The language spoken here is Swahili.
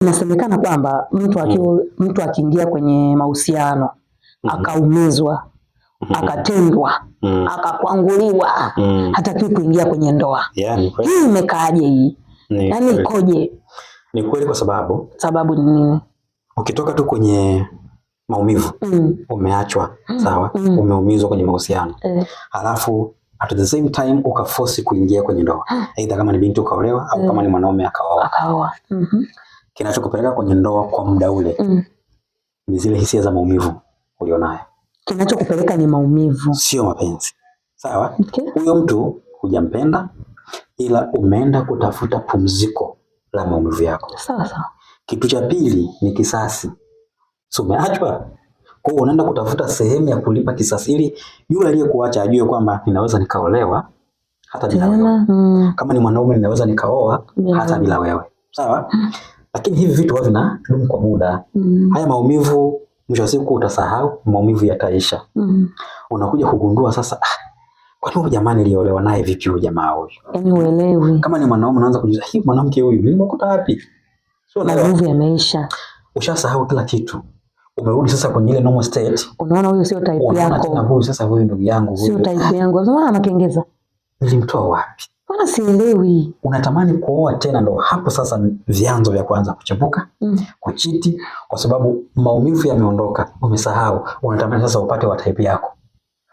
Inasemekana kwamba mtu akiingia kwenye mahusiano akaumizwa, akatendwa, akakwanguliwa, hatakiwi kuingia kwenye ndoa. Yeah, ni kweli. Hii imekaaje hii? Ni Yaani kweli. ikoje? Ni kweli kwa sababu Sababu ni nini? ukitoka tu kwenye maumivu, umeachwa, sawa, umeumizwa kwenye mahusiano, halafu at the same time ukaforce kuingia kwenye ndoa, aidha kama ni binti ukaolewa au kama ni mwanaume akaoa. Akaoa. Kinachokupeleka kwenye ndoa kwa muda ule ni zile hisia za maumivu ulionayo, Kinachokupeleka ni maumivu. sio mapenzi. Sawa? Okay. Huyo mtu hujampenda, ila umeenda kutafuta pumziko la maumivu yako. Sawa sawa. Kitu cha pili ni kisasi. So umeachwa, kwa hiyo unaenda kutafuta sehemu ya kulipa kisasi ili yule aliyekuacha ajue kwamba ninaweza nikaolewa hata bila wewe. Tena. Kama ni mwanaume ninaweza nikaoa Bila hata wewe. bila wewe. Sawa? Lakini hivi vitu huwa vinadumu kwa muda. Haya maumivu mwisho wa siku utasahau, maumivu yataisha. Unakuja kugundua sasa, ah, kwani huyu jamaa niliolewa naye vipi huyu jamaa huyu? Yaani uelewi. Kama ni mwanaume unaanza kujiuliza, hii mwanamke huyu nilimkuta wapi? Sio, unaelewa? Maumivu yameisha. Ushasahau kila kitu. Umerudi sasa kwenye ile normal state. Unaona huyu sio type Unaona tena yako. huyu sasa, huyu ndugu yangu Sio huyu type yangu. Mbona anakengeza? nilimtoa wapi? Mbona sielewi? Unatamani kuoa tena, ndo hapo sasa vyanzo vya kuanza kuchepuka, kucheat, kwa sababu maumivu yameondoka, umesahau. Unatamani sasa upate wa type yako.